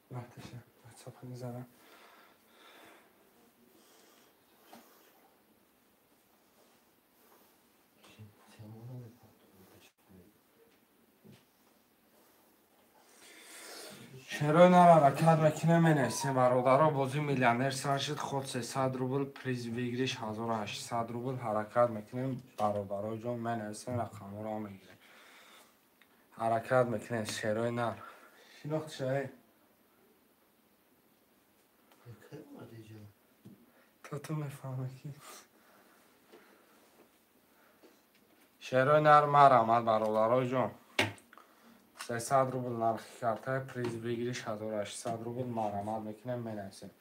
Вақташа ватсапа мезанам. Шерои нар ҳаракат мекунем, менависем, бародаро. Бозии миллионер сар шуд, ход 300 рубл, приз выигрыш 1800 рубл. Ҳаракат мекунем, бародаро ҷон, менависем, рақамҳоро мегирем. Ҳаракат мекунем, шерои нар. Шинохт шай? То ту мефаҳмӣ ки. Шерои нар марҳамат, бародаро ҷон. 300 рубл нархи карта, приз выигрыш 1800 рубл. Марҳамат мекунем, менависем.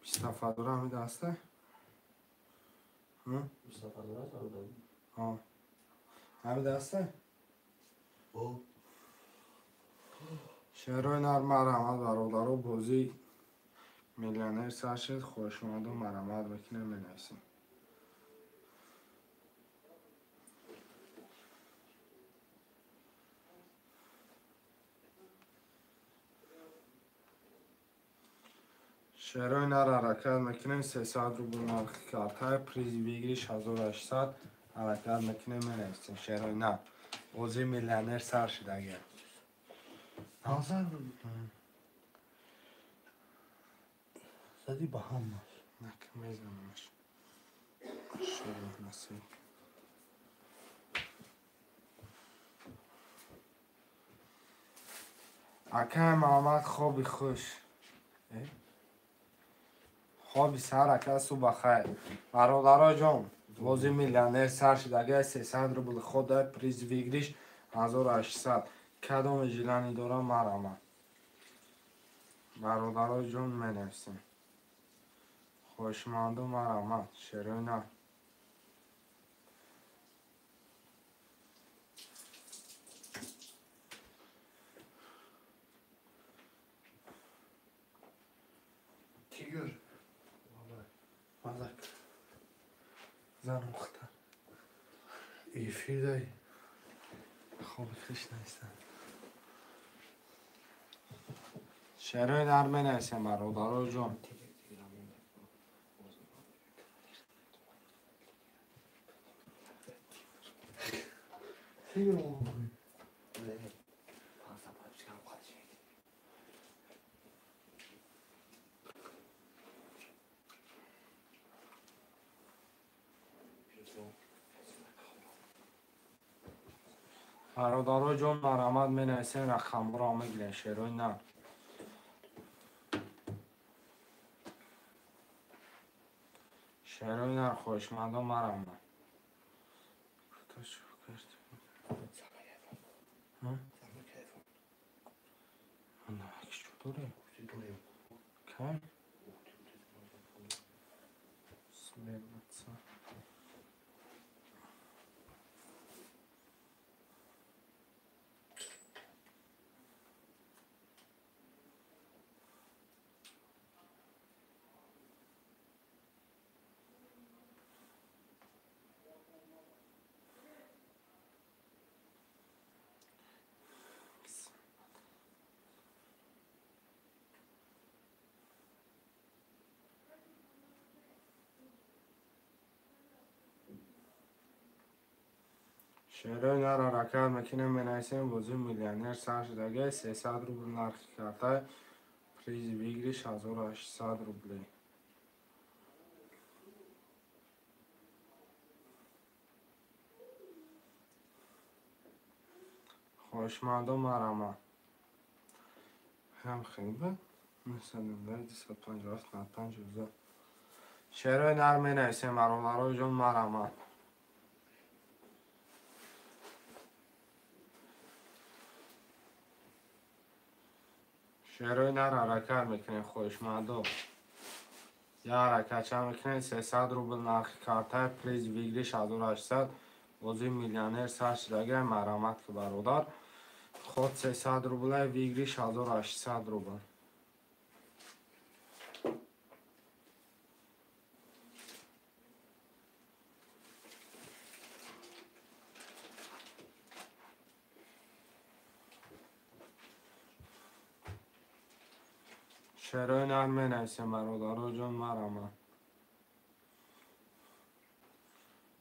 27 дора ҳамида аста? Ҳамида аста? Шерои нар марҳамат, бародаро. Бозии миллионер сар шуд, хоҳишманду марҳамат мекунем, менависем. Шерои нар ҳаракат мекунем, 300 рубл нархи карта, приз выигрыш 1800. Ҳаракат мекунем, менависем, шерои нар. Бозии миллионер сар шуд агар. Задӣ ба ҳамаш. Нак мезанамаш. Шерои насиб. Акай Муҳаммад, хоби хуш. Хоби сар, ака, субҳ хайр. Бародаро ҷон, бозии миллионер сар шуд агар, 300 рубл хода, приз выигрыш 1800. Кадоме желание дорам, марҳамат. Бародаро ҷон, менависем. Хоҳишманду марҳамат, шерои нар. Тигр. Мазак. Занам хатар. Эфир дай. Хоби хуш нестам. Шерои нар менависем, бародаро ҷон. Тигр омад. Бародаро ҷон, марҳамат, менависем, рақамҳоро мегирем, шерои нар. Шерои нар, хоҳишмандон, марҳамат. Кай? Шерои нар ҳаракат мекунем, менависем, бозии миллионер сар шуд агар, 300 рубл нархи карта, приз выигрыш 1800 рублей. Хоҳишмандон, марҳамат. Ҳам хеле 919 257 95 11. Шерои нар менависем, бародаро ҷон, марҳамат. Шерои нар ҳаракат мекунем, хоҳишмандо. Я ҳаракатча мекунем, 300 рубл нархи карта, приз выигрыш 1800. Бозии миллионер сар шуд агар, марҳамат ки бародар. Ход 300 рубла, выигрыш 1800 рубл. Шерои нар менависем, бародаро ҷон, марама.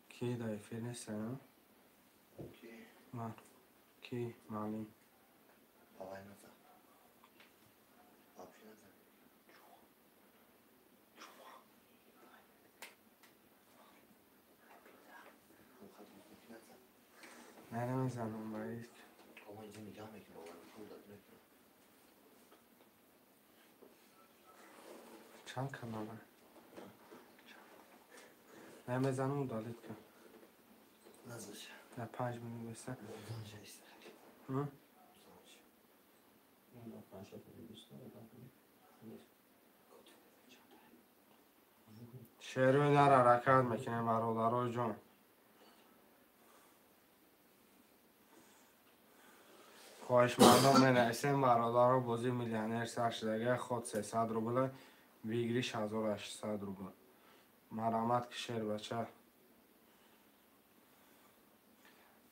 Ки дар эфир нестем? Ман. Ки маълим? Намезанам ба ҳеҷ. Чанд канала? Намезанам, удалить кун. Дар 5 минут беса. Шерои нар ҳаракат мекунем, бародаро ҷон. Хоҳишмандон менависем, бародаро, бозии миллионер сар шудага, ход 300 рубл, выигрыш 1800 рубл. Марамат ки шербача.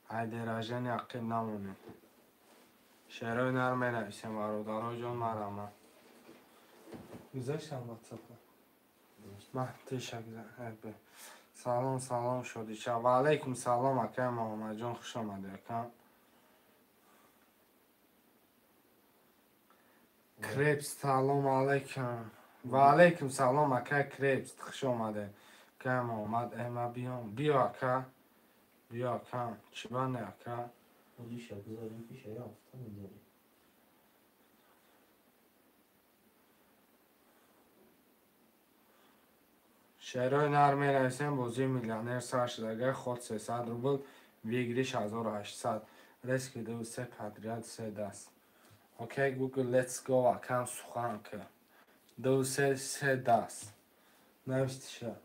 Айдеражани ақиб намонем. Шерои нар менависем, бародаро ҷон, марамат. Гузаштам ватсапа. Ман теша гуза. Салом, салом, шодича. Ва алайкум салом, акай Муҳаммадҷон, хуш омадед, ака. Крепс, салом алайкум. Ва алайкум салом, акай Крепс, хуш омадед. Акай Муҳаммад, ма биём. Биё, ака. Биё, ака. Чӣ бане, ака? Шерои нар менависем, бозии миллионер сар шудага, ход 300 рубл, выигрыш 1800. Резки 2 3 подряд 3 даст. Окей, Google, let's go, акам сухан ки. 2 3 3 даст. Навистиша.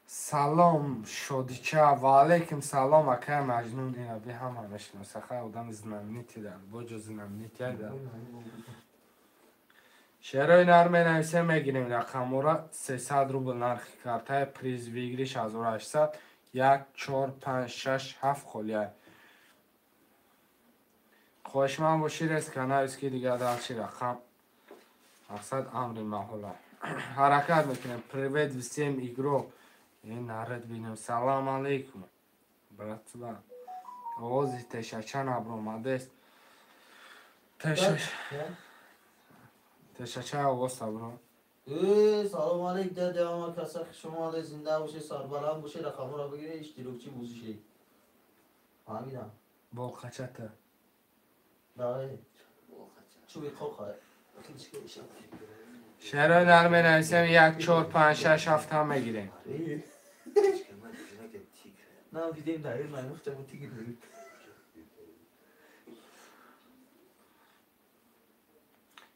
Салом, шодича, ва алайкум салом, акай Маҷнун, ина би ҳама мешиноса, хай одами знаменитый дар, боҷо знаменитый дар. Шерои нар менависем, мегирем рақамора 300 рубл нархи картаи, приз выигрыш 1800, 1 4 5 6 7 холия. Хоҳишманд бошӣ резка навис ки дигар дарчи рақам. Мақсад амри маҳола. Ҳаракат мекунем. Привет всем игрок. Нарад бинем. Салам алейкум. Братва. Овози тешача набромадест. Тешача овоз табро. Салом алейк, дада, ама каса хуш омадед, зинда бошед, сарбаланд бошед, рақамҳоро бигиред, иштирокчи бозӣ шед. Фаҳмидам. Болқачата. Давай. Чӯби қоқа. Шерои нар менависем, 1 4 5 6 7 ҳам мегирем. На, видем, да, маймухча бу тигр.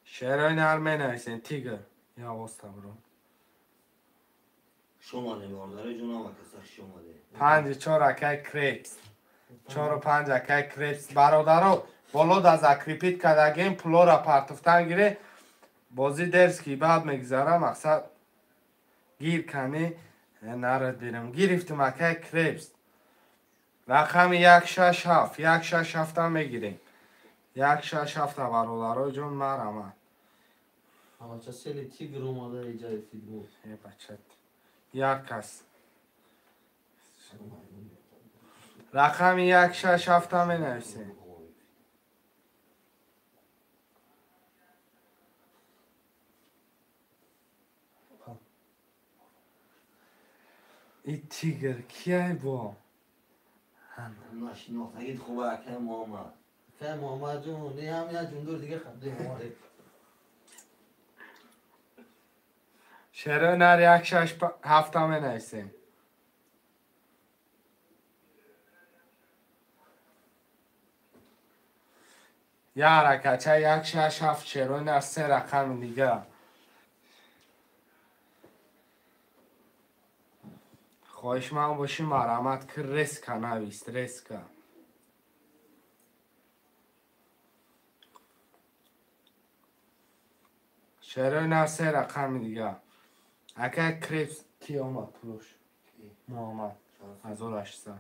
Шерои нар менависем, тигр. Я овоз табро. Шомаде, бародари ҷон, ама каса шомаде. 5 4 акай Крепс. 4 5 акай Крепс. Бародаро, боло да закрепить кардагем, пулора партофтан гире. Бозӣ дерски баъд мегузара, мақсад гир кани нарад бирем. Гирифтим акай Крепс. Рақами 1 6 7, 1 6 7 мегирем. 1 6 7 бародаро ҷон, марама. Бача сели тигр омада иҷаи филму. Бача. Як кас. Рақами 1 6 7 менависем. И тигр кияй бо? Нашинохтагит хуба, акай Муҳаммад. Акай Муҳаммад ҷон, не ҳам як ҷундур дига хабде омаде. Шерои нар 1 6 7 менависем. Я ҳаракатча 1 6 7 шерои нар 3 рақами дига. Хоҳишманд бошӣ марҳамат ки резка навис, резка. Шерои нар 3 рақами дига. Акай Крепс ки омад пулош? Муҳаммад 1800.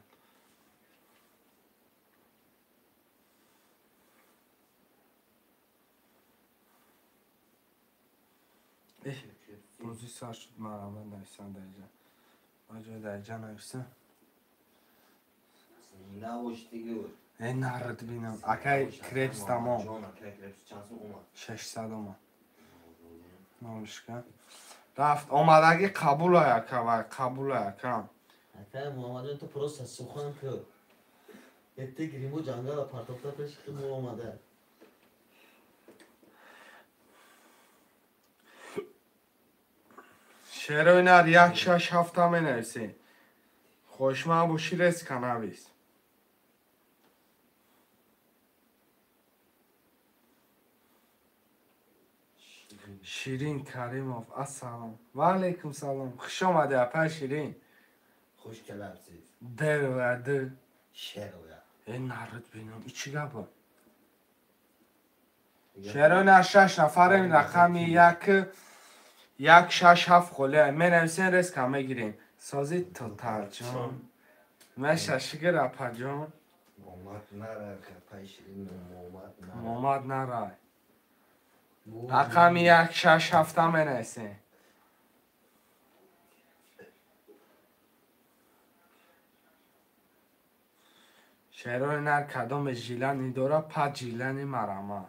Бозӣ сар шуд, марҳамат нависам дар инҷа. Ба ҷои дар инҷа нависам. Зинда бош, тигр. Э, нард бинам. Акай Крепс тамом. Ҷон, акай Крепс чанд сум омад? 600 омад. Нолишка. Рафт омадагӣ қабулай ака, вай қабулай ака. Акай Муҳаммадҷон, ту просто сухан кӯ. Этте гириму ҷангала партофта пеши худ омада. Шерои нар як шаш ҳафта менависӣ. Хоҳишманд бошӣ, резко навис. Ширин Каримов, ассалом. Ва алайкум салом. Хуш омадӣ, апай Ширин. Хуш келабсиз. Дер ва д. Шероя. Э, нард бинам. И чӣ гапа? Шерои нар шаш нафарем, рақами як як шаш ҳафт холия. Менависем, резко мегирем. Сози тоталҷон. Меша шигир, апаҷон. Момад нарай, апай Ширин, момад нарай. Момад нарай. Рақами як шаш ҳафта менависем. Шерои нар кадоме жилани дора, пад жилани марама.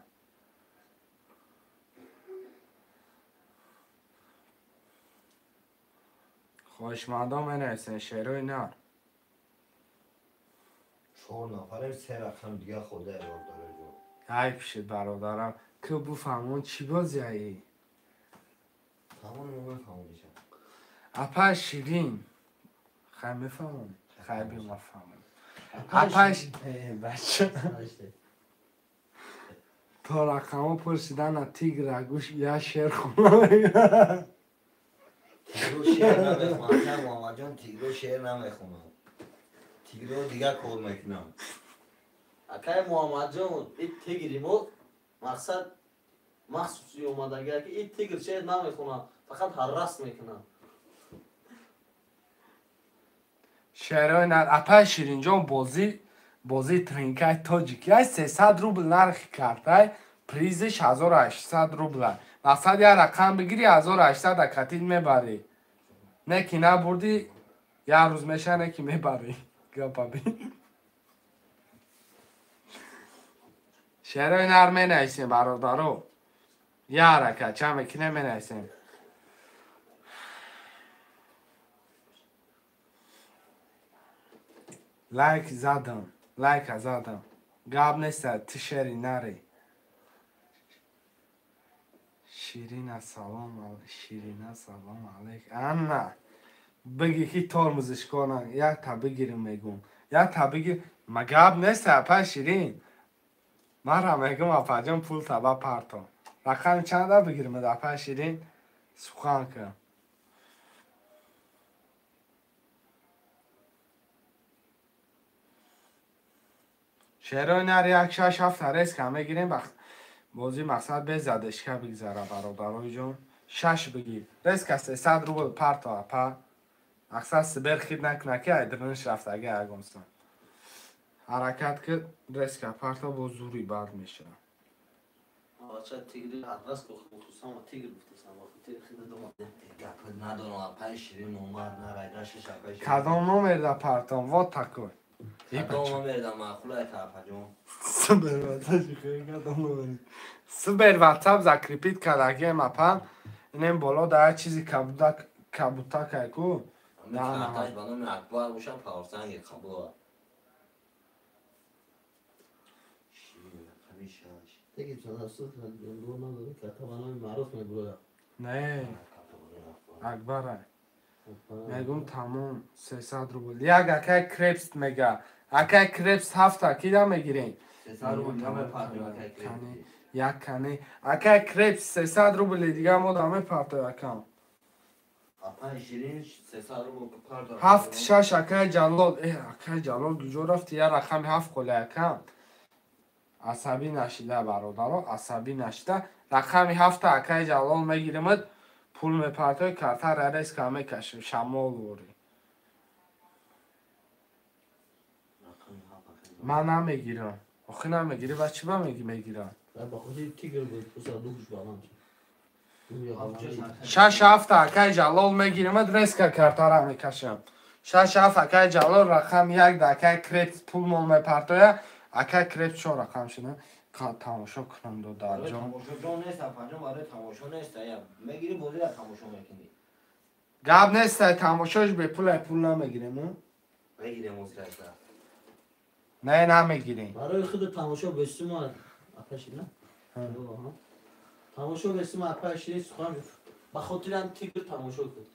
Хоҳишмандон менависем, шерои нар. Чор нафарем, се рақам дига хӯрда, ёрдораҷон. Ҳайф шуд, бародарам. Ки буфаҳмон чӣ бозиаи? Ҳамон мо мефаҳмонишам. Апай Ширин. Хай мефаҳмонӣ? Хай биё мафаҳмонӣ. Апай бача. То рақамҳо пурсидана тигра гӯш я шер хона. Тигро шеър намехонад, акай Муҳаммадҷон, тигро шеър намехонад. Тигро дигар кор мекунад. Акай Муҳаммадҷон, и тигри мо мақсад махсуси омадагия ки и тигр шеър намехонад, фақат ҳаррас мекунад. Шерои нар, апай Ширинҷон, бозӣ бозии тринкаи тоҷики ай 300 рубл нархи картай, призиш 1800 рубла. Мақсад як рақам бигирӣ, 1800 акатид мебарӣ. Не ки набурдӣ, як рӯз меша, не ки мебарӣ. Гапа би. Шерои нар менависем, бародаро. Як ҳаракат чанд мекунем, менависем. Лайк задам, лайка задам. Гап неста, ту шери нари. Ширина салом, Ширина салом алейк. Анна, бигӣ ки тормозиш кона, як та бигирим мегум. Як та бигир, ма гап неста, апай Ширин. Мара мегум, апаҷон, пул таба парто. Рақами чанда бигирим, апай Ширин? Сухан кун. Шерои нар як шаш ҳафта резко мегирем, бозӣ мақсад безадешка бигзара, бародарои ҷон. Шаш бигир. Резко 300 рубл парто, апа. Мақсад сибер хид накуна ки айдирниш рафтаги ягонсан. Ҳаракат ки резко парто, бо зури бад мешава. Бача тигри ҳаррас хусусан тигр гуфтасам, тигр хида дома. Гап надорам, апай Ширин, момад нарай, дашиш апай Ширин. Кадом номерда партом? Вот такой. Кадом номерда маъқулай, апаҷон? Сбер ватсап кадом номер? Сбер ватсап закрепить кардагием, апа. Инем боло да як чизи кабудак кабутакай ку. Карташ ба номи Акбар боша, павсанги қабула. Ширин, рақами шаш. Тигр чанд суд надори, карта ба номи маъруф мебурояд. Не, Акбарай. Мегум тамом 300 рубл. Як акай Крепс мега. Акай Крепс ҳафта кида мегирем? 300 рубл каме партои, акай Крепс. Як кане. Акай Крепс 300 рубли дига мо да мепартои, акам. Апай Ширин 300 рубл партои. Ҳафт шаш, акай Ҷалол. Э, акай Ҷалол куҷо рафти? Я рақами ҳафт қоли, акам. Асабӣ нашида, бародаро, асабӣ нашида. Рақами ҳафта акай Ҷалол мегиримад, пул мепартои, картара резко мекашем, шамол ворӣ. Рақами ҳафт, акай Ҷалол. Ман намегирам. Охи намегирӣ, ба чӣ ба меги мегирам? Ба хотири тигр буд, пусар дугуш баланд шуд. 6-7 акай Ҷалол мегирем, резка картара мекашам. 6-7 акай Ҷалол рақам 1 да акай Крепс пул мол мепартоя. Акай Крепс чор рақам шуда. Тамошо кунам додарҷон. Тамошоҷон нест, апаҷон, барои тамошо нест. Мегири бозира тамошо мекунӣ. Гап нест, тамошош бепул, пул намегирем. Мегирем озира. Не, намегирем. Барои худ тамошо бесума апашина. Тамошо бесума апаши сухан ба хотири ҳам тигр тамошо кун.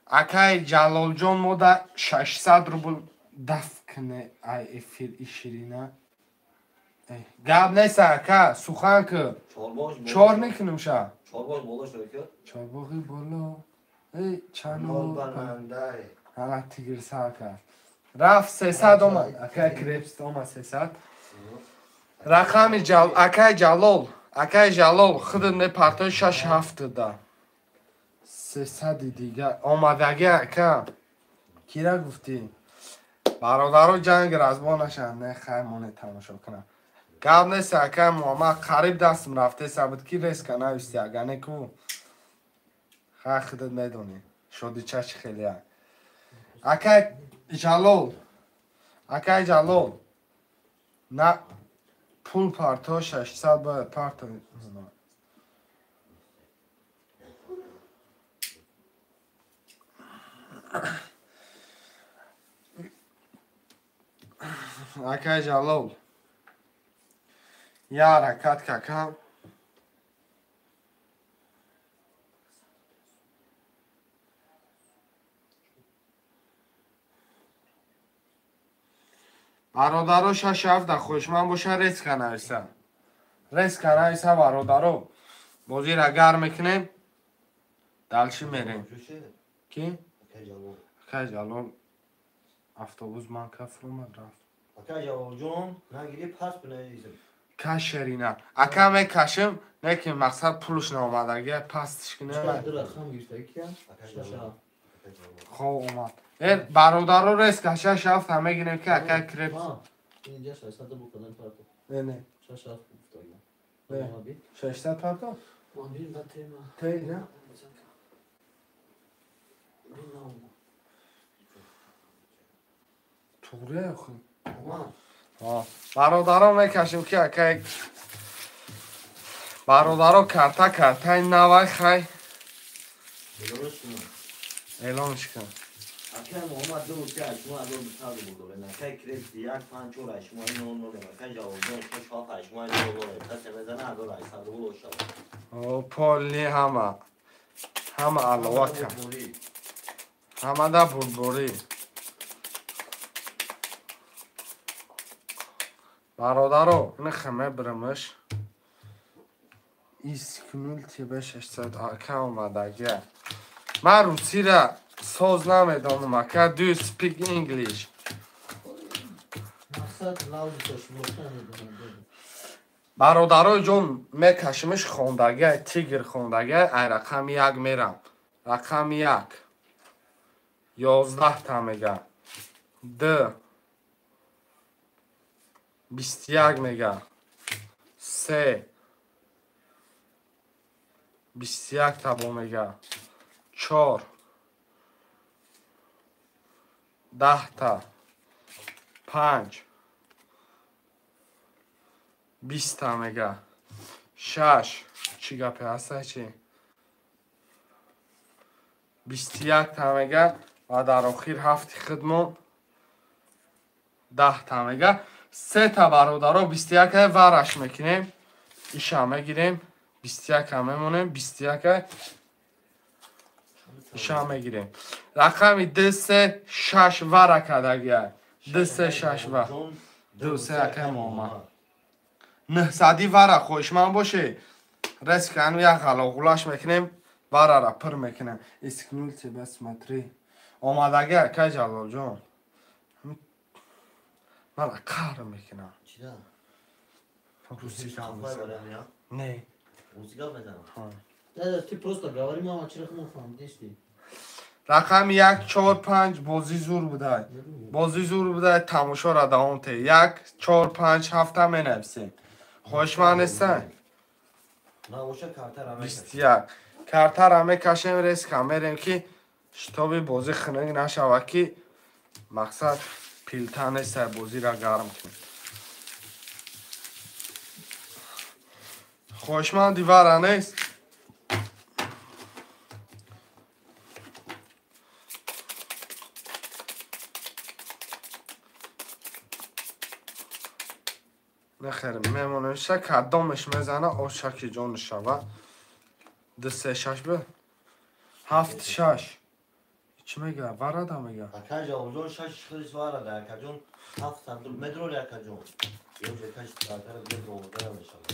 Акай Ҷалолҷон мода 600 рубл даф кне ай эфир иширина. Гап нест ака, сухан ку. Чор мекунем ша. Чорбоғ боло шуд ки? Чорбоғи боло. Эй, чано. Ана тигр сар кард. Рафт 300 омад. Акай Крепс омад 300. Рақами акай Ҷалол, акай Ҷалол худат мепартои 6-7 да. 300 дига омадаги ака. Кира гуфтӣ? Бародаро ҷанг разбо нашанд, не хай моне тамошо кунам. Гап нест акай Муҳаммад, қариб дастм рафтеса буд ки резка нависти, ага не ку. Хай худат медонӣ. Шодича чӣ хеле. Акай Ҷалол, акай Ҷалол. На пул парто 600 бояд парто. Акай Ҷалол. Я ҳаракат какам. Бародаро 6-7 да хоҳишманд боша резка нависа. Резка нависа бародаро. Бозира гарм мекунем. Дальше мерем. Ки? Акай Ҷалол. Автобус ман кафр омад рафт. Акай Ҷалолҷон, нагири пас бинависем. Кашерина. Ака мекашем, не ки мақсад пулш наомадаги, пастш кунем. Хоб омад. Бародаро резка 6-7 мегирем ки акай Крепс. Инҷа 600 бу кадан парто. Не, не. 6-7 гуфтагӣ. 600 парто? Ман бин ба тема. Тей, на? Туғри охи. Бародаро мекашем ки акай бародаро карта картаи навай хай. Эълонш кун. Акай Муҳаммад 2 3 8 1200 рубл дорем. Акай Крепс 1 5 4 8 9 0 акай Ҷалолҷон 6 7 8 9 0 касе мезана 1800 рубл шавад. О, поли ҳама. Ҳама алова кард. Ҳама да бурбурӣ. Бародаро, ин мебирамаш. Искнул тебе 600 ака омадагия. Ман русира соз намедонам, ака. Do you speak English? Бародарои ҷон, мекашимиш хондагия, тигр хондагия, ай рақами 1 мерам. Рақами 1. 11 та мега. 2 21 мега. 3 21 та бо мега. 4 10 та. 5 20 та мега. 6 чӣ гапе ҳаста чӣ? 21 та мега ва дар охир ҳафти хидмон 10 та мега. 3 та бародаро 21 вараш мекунем. Иша мегирем. 21 мемонем. 21 иша мегирем. Рақами 2 3 6 вара кардагия. 2 3 6 ва. 2 3 акай Муҳаммад. 900 вара хоҳишманд боше. Резка ану як ғалоғулаш мекунем. Варара пир мекунем. Искнул тебя смотри. Омадаги акай Ҷалолҷон. Мара қаҳр мекунам. Чида? Русӣ гап мезанам. Не. Русӣ гап мезанам. Да, ты просто говори, мама, чира худмон фаҳмидисти. Рақами 1 4 5 бозӣ зур будай. Бозӣ зур будай, тамошоро давом те. 1 4 5 7 менависем. Хоҳишманд нестан? На боша картара мекашем. 21. Картара мекашем, резко мерем ки шитоби бозӣ хунук нашава, ки мақсад пилта нестай, бозиро гарм кунем. Хоҳишманд дивара нест. Нахер, мемонемша, кадомеш мезана, ошаки ҷон шава. 2 3 6 бе. 7 6. Чӣ мега? Варада мега. Ака Ҷалолҷон 6 худиш варада, акаҷон 7 метрори акаҷон. Ёже каш картара метро оварда намешавад.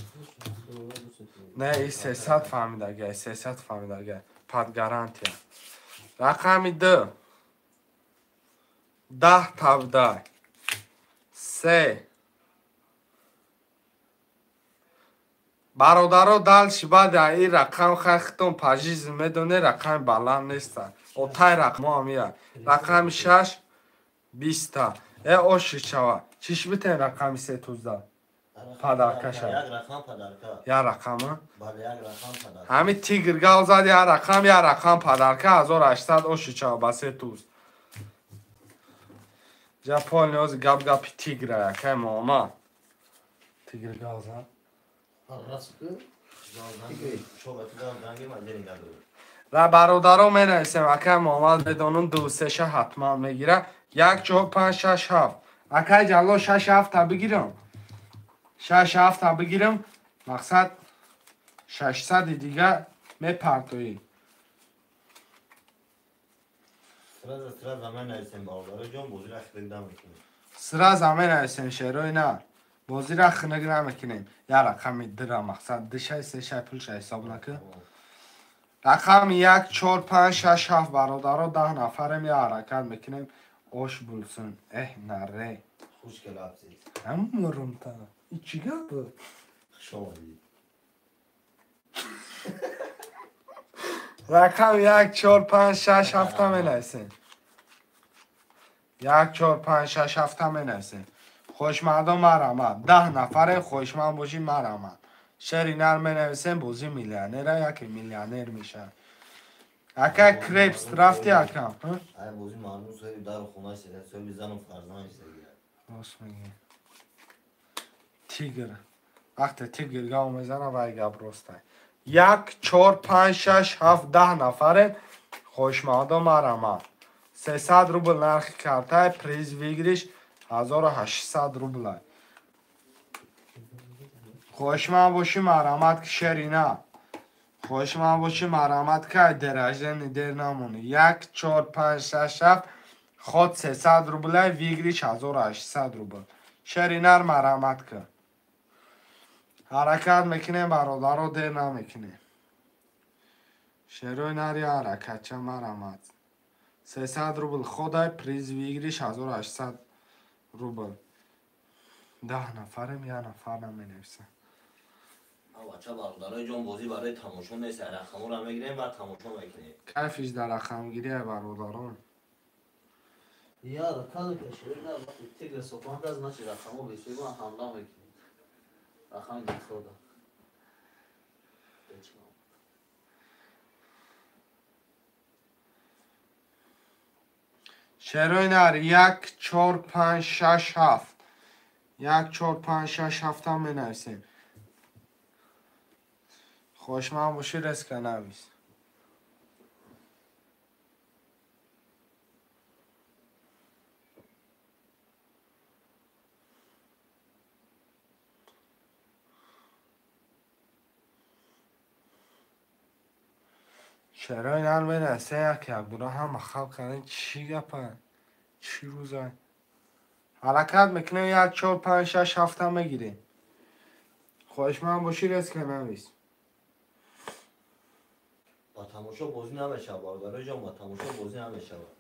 Не, и 300 фаҳмидага, 300 фаҳмидага. Под гарантия. Рақами 2. 10 тавда. 3. Бародаро, дальше баъд ин рақам хай хитон пажиз медоне, рақами баланд неста. Отай рақмо ҳамия. Рақами 6 20. Оши шава. Чиш битен рақами 3 тузда. Подарка ша. Як рақам подарка. Я рақама? Бале, як рақам подарка. Ҳами тигр гав зад, я рақам, я рақам подарка 1800 оши шава ба 3 туз. Ҷа полни ози гап гапи тигра якай Муҳаммад. Тигр гав зад. Ра бародаро менависем, акай Муҳаммад медонум 2 3 ша ҳатман мегира. 1 4 5 6 7. Акай Ҷалло 6 7 та бигирам. 6 7 та бигирам. Мақсад 600 дига мепартоӣ. Сразу сразу менависем бародаро ҷон, бозиро хунук намекунем. Сразу менависем шерои на. Бозиро хунук намекунем. Я рақами 2 мақсад 2 6 3 6 пулша ҳисоб накун. Рақами 1 4 5 6 7 бародаро 10 нафарем, я ҳаракат мекунем. Ош булсун. Эҳ, наре. Хуш келабсиз. Ҳам мурумта. И чӣ гап? Хуш омадед. Рақам 1 4 5 6 7 менависем. 1 4 5 6 7 менависем. Хоҳишмандон марҳамат. 10 нафаре хоҳишманд бошӣ марҳамат. Шери нар менависем, бозӣ миллионера, яке миллионер мешавад. Ака Крепс рафти акам. Ай бозӣ мардум соҳиби дару хона шуда, соҳиби зану фарзанд шуда. Рост мегӣ. Тигр. Вақте тигр гав мезана, вай гап ростай. 1 4 5 6 7 10 нафаре хоҳишмандон марҳамат. 300 рубл нархи картай, приз выигрыш 1800 рублай. Хоҳишманд бошӣ марҳамат ки шери на. Хоҳишманд бошӣ марҳамат ки ай дераждени дер намонӣ. 1 4 5 6 7 ход 300 рублай, выигрыш 1800 рубл. Шери нар марҳамат ки. Ҳаракат мекунем бародаро, дер намекунем. Шерои нари ҳаракатча марҳамат. 300 рубл ходай, приз выигрыш 1800 рубл. 10 нафарем, я нафар наменависам. Бача бародарои ҷон, бозӣ барои тамошо нест, рақамҳоро мегирем ва тамошо мекунем. Кайфиш дар рақамгирӣ, бародарон. Я рақам кашед, на вақти тигр сопан каз, значит рақамҳо бисёр ҳамла мекунем. Рақами дихода. Шерои нар 1 4 5 6 7. 1 4 5 6 7 менависем. Хоҳишманд бошӣ резко навис. Шерои нар менависем, як якбора ҳама халқ кардем, чӣ гапа? Чӣ рӯза? Ҳаракат мекунем, 1 4 5 6 7 мегирем. Хоҳишманд бошӣ резко навис. Ба тамошо бозӣ намешавад, бародарои ҷон, ба тамошо бозӣ намешавад.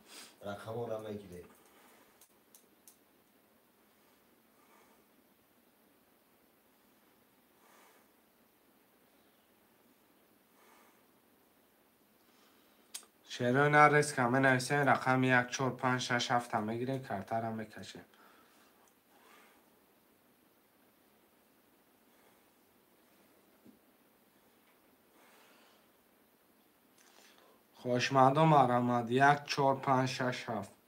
Рақамҳоро мегирем. Шерои нар резко менависем, рақами 1 4 5 6 7 мегирем, картара мекашем. Хоҳишмандо марҳамат 1 4 5 6 7.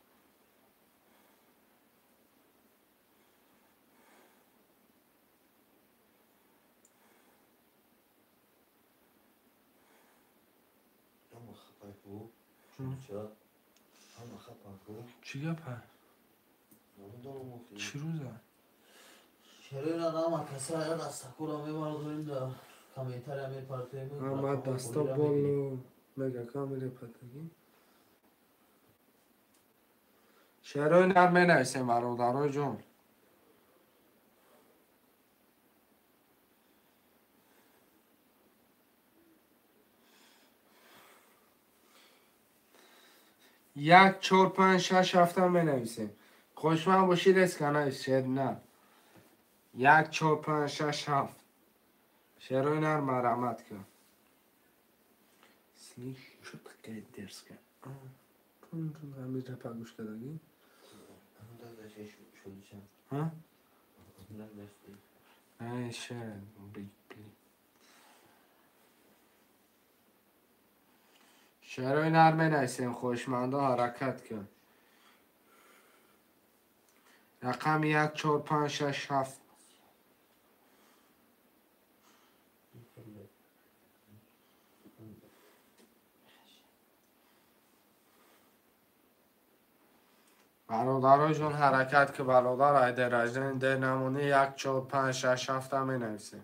Чӣ гапа? Чӣ рӯза? Ама даста боло мега камере патагӣ. Шерои нар менависем бародарои ҷон. 1 4 5 6 7 менависем. Хушманд бошед, эска навис шер нар. 1 4 5 6 7. Шерои нар марҳамат кун. Слиш чё такая дерзкая? Ҳамин рапа гӯш кардагӣ? Ҳа? Ай шер шерои нар менависем. Хоҳишмандо ҳаракат кун. Рақами 1 4 5 6 7. Бародарои ҷон ҳаракат ки бародар айдер раҷдани дер намонӣ 1 4 5 6 7 менависем.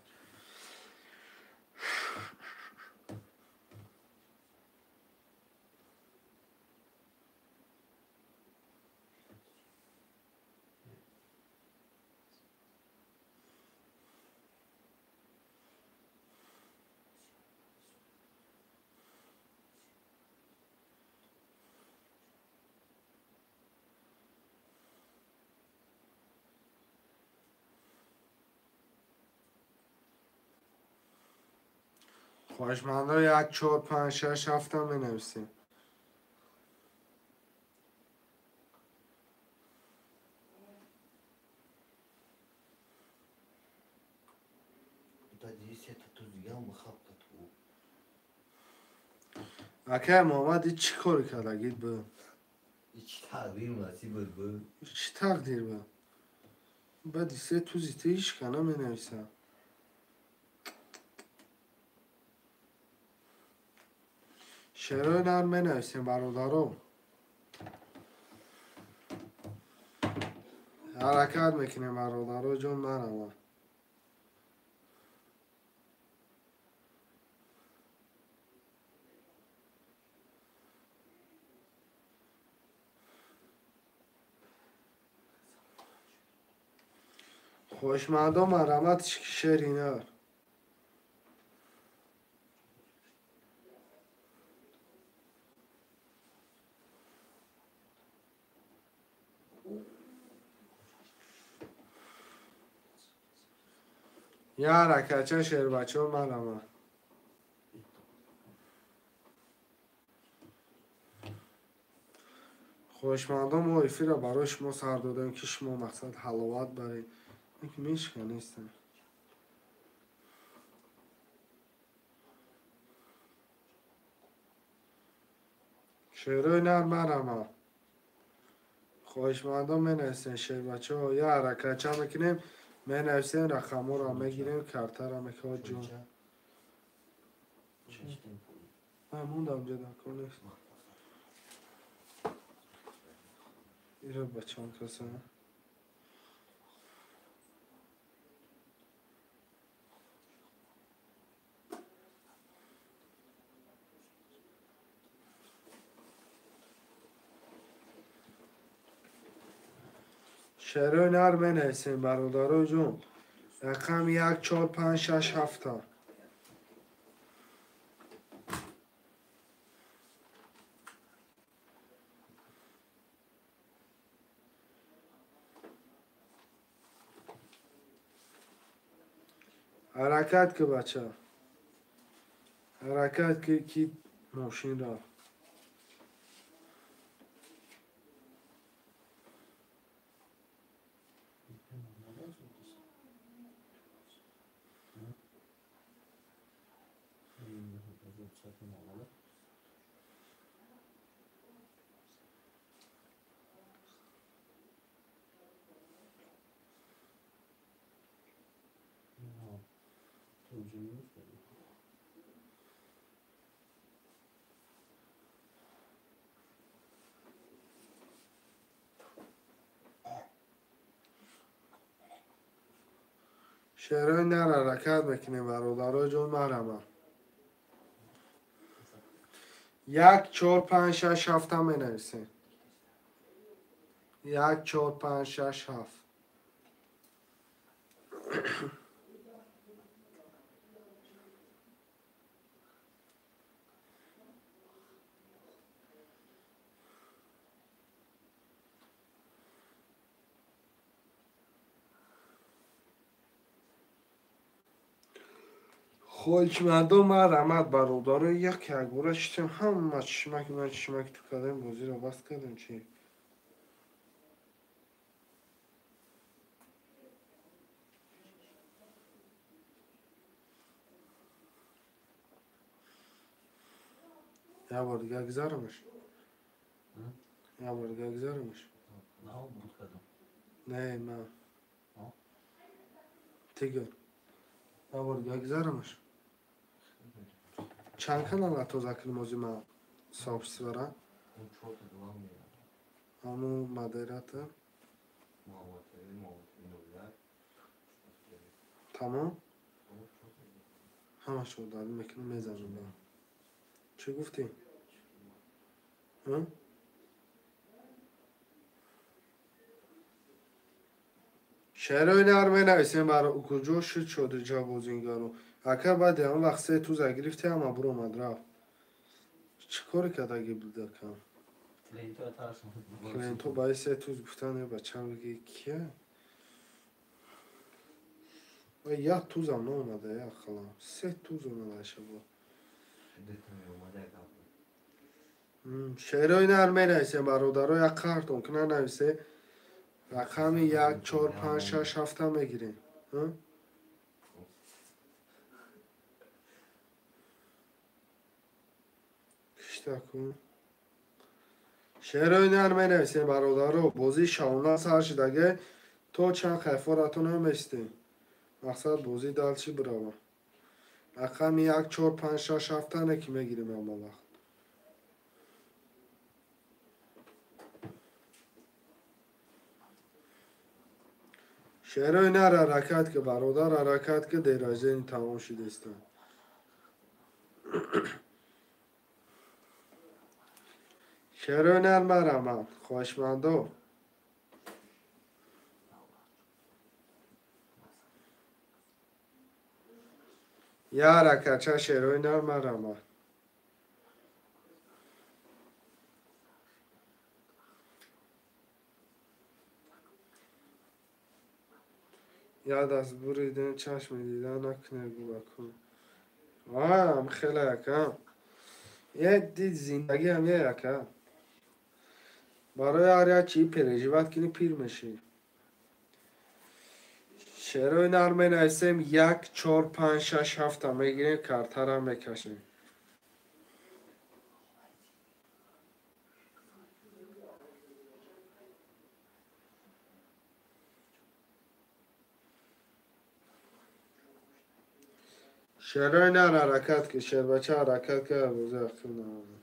Хоҳишмандо 1 4 5 6 7 менависем. Акай Муҳаммад, чӣ коре кардагид бу? Чӣ тақдир насиб буд бу? Чӣ тақдир бу? Баъди се тузи ти ҳеч ка наменависам. Шерои нар менависем бародаро. Ҳаракат мекунем бародаро ҷон нараванд. Хоҳишмандо марҳамат шери нар. Я ҳаракатча шербачаҳо марҳамат. Хоҳишмандо мо эфирро барои шумо сар додем ки шумо мақсад ҳаловат баред. Мишка нестам. Шерои нар марҳамат. Хоҳишмандо менависем шербачаҳо. Я ҳаракатча мекунем, менависем, рақамҳоро мегирем, картаро мекунем. Ҷон. Мондам ҷо дар кор нест. Иро бачаам каса. Шерои нар менависем бародаро ҷон. Рақами 1 4 5 6 7. Ҳаракат ки бача. Ҳаракат ки мошин рафт. Шерои нар ҳаракат мекунем, бародаро ҷон, марама. 1 4 5 6 7 менависем. 1 4 5 6 7. Хоҳишмандон, марҳамат, бародаро, як якбора шитем, ҳама чишмак ман чишмак ту кардем, бозиро баст кардем чи? Як бор дига гузарамаш? Як бор дига гузарамаш? Не, ман. Тигр. Як бор дига гузарамаш? Чанд канала тоза кунем ози ман сообществора? Ҳамун модератор. Тамом? Ҳамашо далил мекунем, мезанем. Чӣ гуфтӣ? Шерои нар менависем, баро куҷо шуд шодиҷа бозингаро? Ака баъди ҳамон вақт се туза гирифти, ҳама буромад рафт. Чӣ коре кардаги буд ака? Клиентҳо баъди се туз гуфтан, бачам биги кия? Як тузам наомада, як халам. Се туз омада шабо. Шерои нар менависем, бародаро, як қаҳртон ки нанависе, рақами 1 4 5 6 7 мегирем. Шерои нар менависем, бародаро, бозии шавона сар шудаге, то чанд хайфоратон наместем. Мақсад бозӣ далчи бирава. Рақами 1 4 5 6 7 не ки мегирем ҳама вақт. Шерои нар ҳаракат ки, бародар, ҳаракат ки, деражени тамом шудеста. Шерои нар марҳамат, хоҳишмандо. Я ҳаракатча, шерои нар марҳамат. Я даст буриден, чашми дидан накунед гулакун. Ам хеле ака. Е дид зиндагӣ ҳам е ака. Барои ҳар як чӣ переживат кунӣ, пир мешӣ. Шерои нар менависем, 1 4 5 6 7 мегирем, картара мекашем. Шерои нар ҳаракат ки, шербача ҳаракат ки, бозӣ ақил наомад.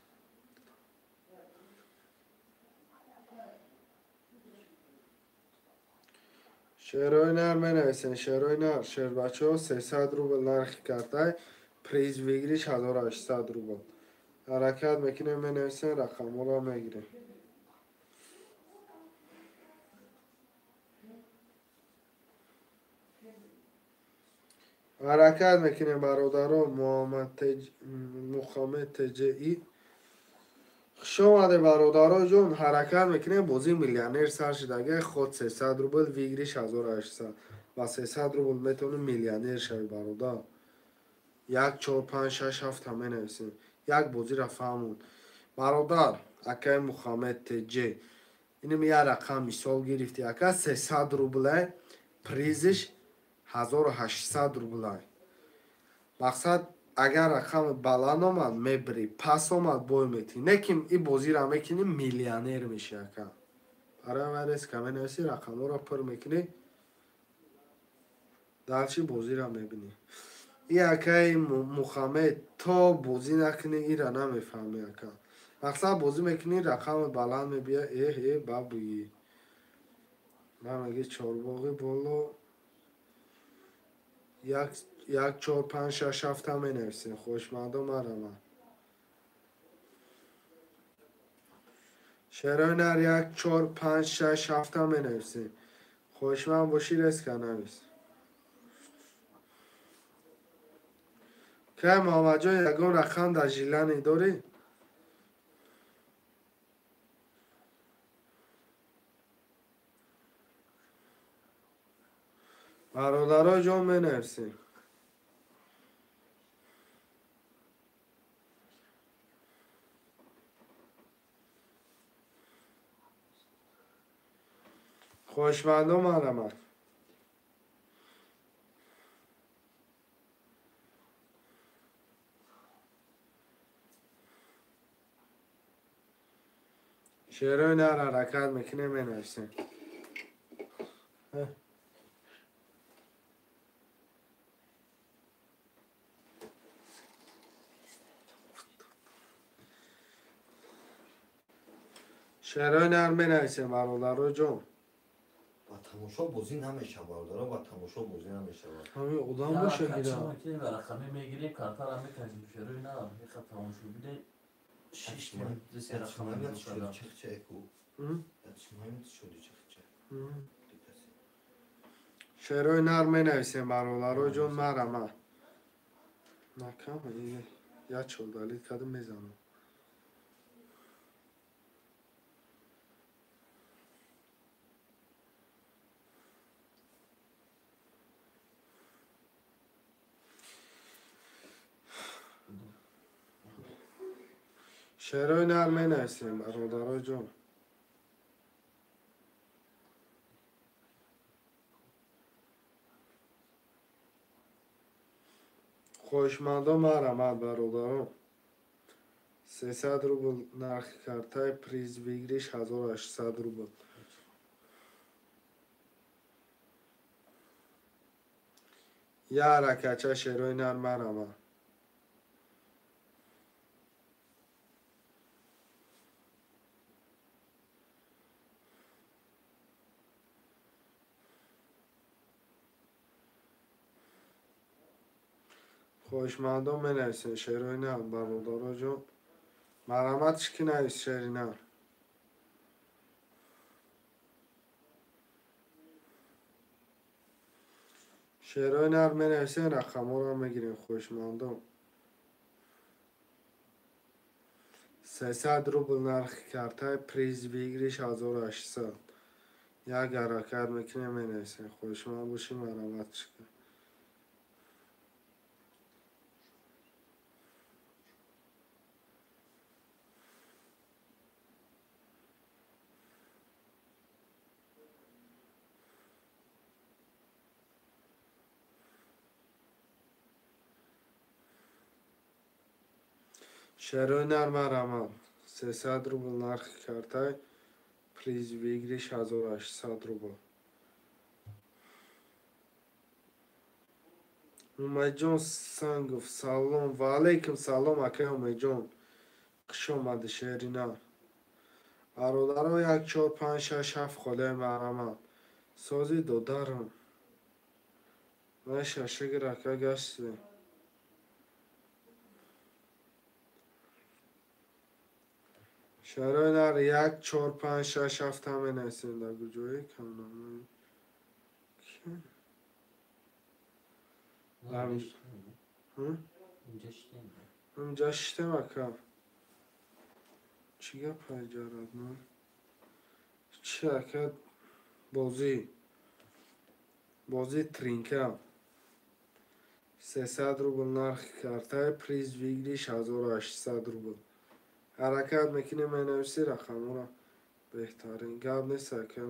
Шерои нар менависем, шерои нар, шербачаҳо 300 рубл нархи картай, приз выигрыш 1800 рубл. Ҳаракат мекунем, менависем, рақамҳоро мегирем. Ҳаракат мекунем, бародаро, Муҳаммед ТҶИ. Хуш омаде, бародаро ҷон, ҳаракат мекунем, бозии миллионер сар шудаге, ход 300 рубл, выигрыш 1800. Ба 300 рубл метавонӣ миллионер шавӣ, бародар. 1 4 5 6 7 менависем. Як бозиро фаҳмуд. Бародар, акаи Муҳаммед ТҶ. Инам як рақам мисол гирифтӣ, ака 300 рублай, призиш 1800 рублай. Мақсад агар рақами баланд омад, мебирӣ, пас омад, бой метӣ. Не ки ин бозиро мекунӣ, миллионер мешӣ ака. Барои ҳамин резка менависӣ, рақамҳоро пур мекунӣ, дарчи бозиро мебинӣ. И акаи Мухаммед, то бозӣ накунӣ, ира намефаҳмӣ, ака. Мақсад бозӣ мекунӣ, рақами баланд мебия, эҳ э бабуи. Ман меги чорбоғи боло 1 4 5 6 7 менависем. Хушмандо марама. Шерои нар 1 4 5 6 7 менависем. Хушманд бошӣ, резка навис. Кай Муҳаммадҷон, ягон рақам дар жилани дорӣ? Бародаро ҷон менависем. Хушмандо марама. Шерои нар ҳаракат мекунем, менависем. Шерои нар менависем, бародаро ҷон. Ба тамошо бозӣ намешавад, бародаро, ба тамошо бозӣ намешавад. Ҳамин одам боша гира. Рақаме мегирем, картара мекашем, шерои нар, иқа тамошо биде. Шерои нар менависем, бародаро ҷон, марама. Накам, як чолдалид кардам, мезанам. Шерои нар менависем, бародаро ҷон. Хоҳишмандо марамад, бародаро. 300 рубл нархи картаи, приз выигрыш 1800 рубл. Я ҳаракатча шерои нар марамад. Хоҳишмандон менависем шерои нар, бародаро ҷон. Марҳамат, чӣ ки навис шери нар. Шерои нар менависем, рақамҳоро мегирем, хоҳишмандон. 300 рубл нархи картаи, приз выигрыш 1800. Як ҳаракат мекунем, менависем. Хоҳишманд бошӣ, марҳамат, чӣ ки. Шерои нар марамад. 300 рубл нархи картай, приз выигрыш 1800 рубл. Умайҷон Сангов, салом. Ва алайкум салом, акай Умайҷон. Хуш омадӣ, шери нар. Бародаро 1 4 5 6 7 холаи марамад. Сози додарам. Ман шашигир ака гаштем. Шерои нар 1 4 5 6 7 менависем. Дар куҷое камномаи? Инҷа шиштем, ака. Чӣ гап ҳайҷарад ман? Чӣ ака, бозӣ. Бозӣ тринка. 300 рубл нархи картаи, приз выигрыш 1800 рубл. Ҳаракат мекунем, менависӣ рақамҳоро. Беҳтарин гап нест, ака.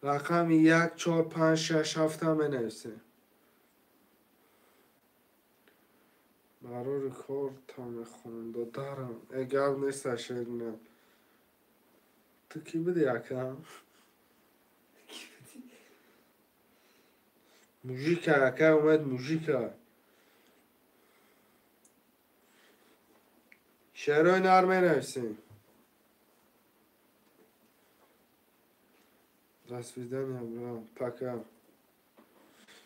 Рақами 1 4 5 6 7 менависем. Барори кор та мехонам, додарам. Э гап нест, шерина. Ту кӣ будӣ, ака? Мужика, ака, Умед мужика. Шерои нар менависем. До свидания, брат. Пока.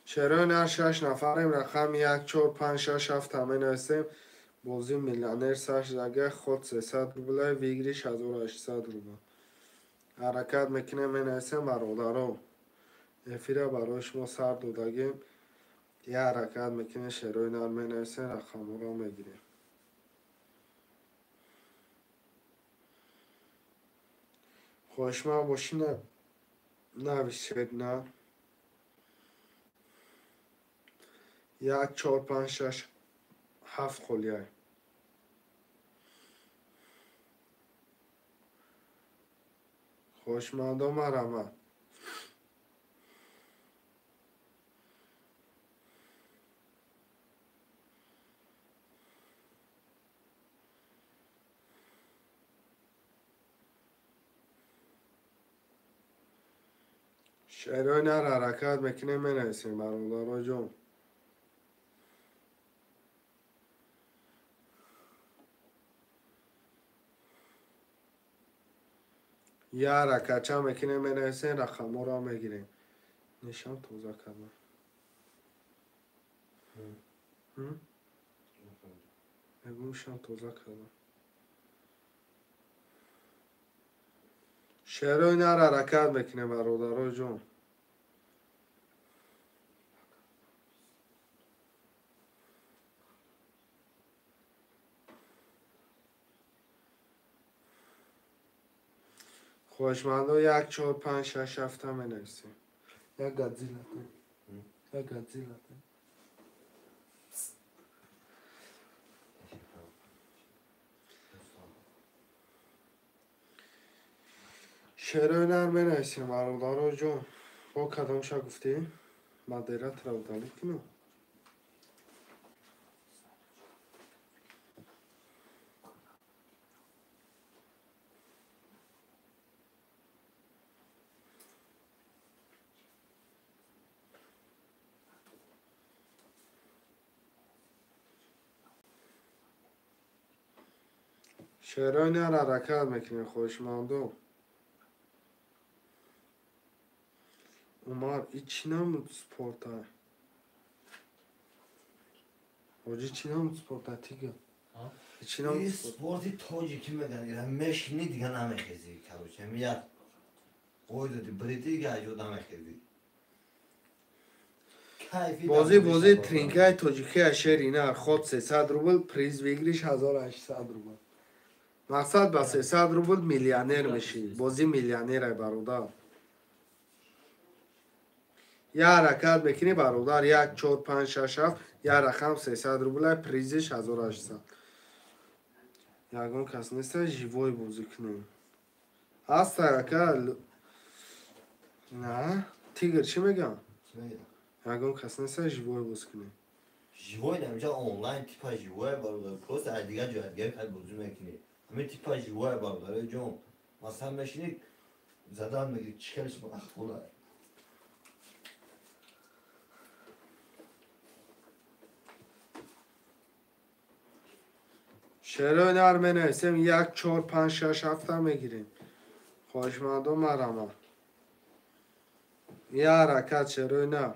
Шерои нар 6 нафарем, рақам 1 4 5 6 7 менависем. Бозӣ миллионер сар шудага, ход 300 рубля, выигрыш 1800 рубл. Ҳаракат мекунем, менависем, бародаро. Эфира барои шумо сар додагем. Я ҳаракат мекунем, шерои нар менависем, рақамҳоро мегирем. Хоҳишманд бошӣ нависед на. 1 4 5 6 7 холияй. Хоҳишмандо марҳамат. Шерои нар ҳаракат мекунем, менависем, бародаро ҷон. Я ҳаракатча мекунем, менависем, рақамҳоро мегирем. Нишон тоза кардам. Мегӯм, тоза кардам. Шерои нар ҳаракат мекунем, бародаро ҷон. Хоҳишмандо 1 4 5 6 7 менависем. Як Годзилла. Як Годзилла. Шерои нар менависем, бародаро ҷон. Бо кадомша гуфтӣ? Модератора удалить кунам? Шерои нар ҳаракат мекунем, хоҳишмандо. Умар, и чӣ намуд спорта? Ҳоҷӣ, чӣ намуд спорта, тига? Чӣ намуд спорти тоҷикӣ мегӯянд, мешинӣ дига намехезӣ, короче, як ой доди, бриди дига аз ҷо намехезӣ. Бозӣ бозии тринкаи тоҷикия, шери нар, ход 300 рубл, приз выигрыш 1800 рубл. Мақсад ба 300 рубл миллионер мешӣ. Бозӣ миллионерай, бародар. Я ҳаракат мекунӣ, бародар, 1 4 5 6 7, я рақам 300 рубля, призиш 1800. Ягон кас неста живой бозӣ кунем. Ҳаста, ака? На, тигр чӣ мегам? Ягон кас неста живой бозӣ кунем. Живой намеша, онлайн типа живой, бародар. Просто аз дигар ҷой, аз дигар кай бозӣ мекунӣ. Ҳамин типа живой, бародар, ҷон. Масалан мешинӣ, задан мегирӣ, чӣ хелеш махфула. Шерои нар менависем, 1 4 5 6 7 мегирем. Хоҳишмандо марҳамат. Я ҳаракат, шерои нар.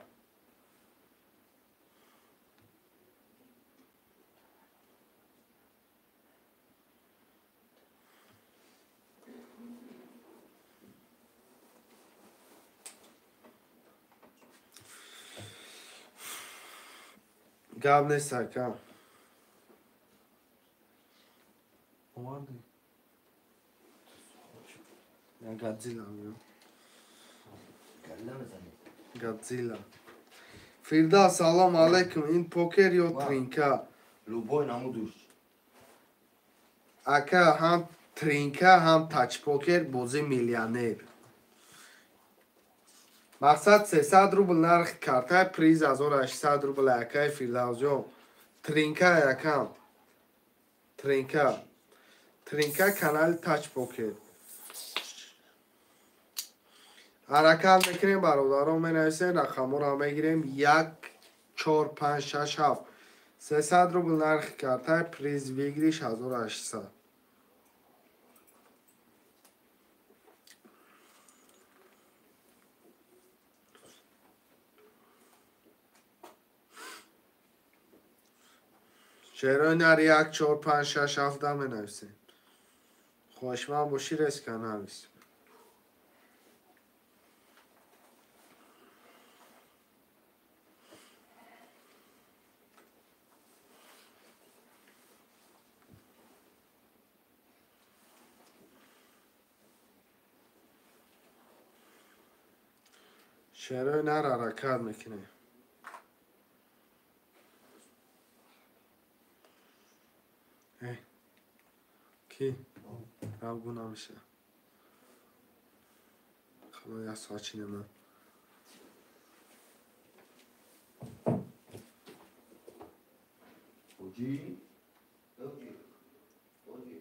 Гап нест, ака. Омадӣ? Я Годзилла мегӯям. Годзилла. Фирдавс, салом алейкум. Ин покер ё тринка? Любой намудуш. Ака, ҳам тринка, ҳам тачпокер, бозӣ миллионер. Мақсад 300 рубл нархи картай, приз 1800 рубл, акаи Фирдавсҷон. Тринка, якам. Тринка. Тринка, канали тачпокер. Ҳаракат мекунем, бародарон, менависем, рақамҳоро мегирем. 1 4 5 6 7. 300 рубл нархи карта, приз выигрыш 1800. Шерои нар 1 4 5 6 7 менависем. Хоҳишманд бошӣ, резко навис. Шерои нар ҳаракат мекунем. Ки? Равгу намеша. Хало як соат чинема. Оҷи? Оҷи? Оҷи?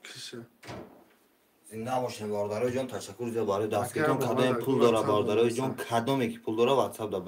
Киша? Зинда бошем, бародарои ҷон, ташаккур зиёд барои дастгиритон. Кадоме пул дора, бародарои ҷон, кадоме ки пул дора, ватсап да.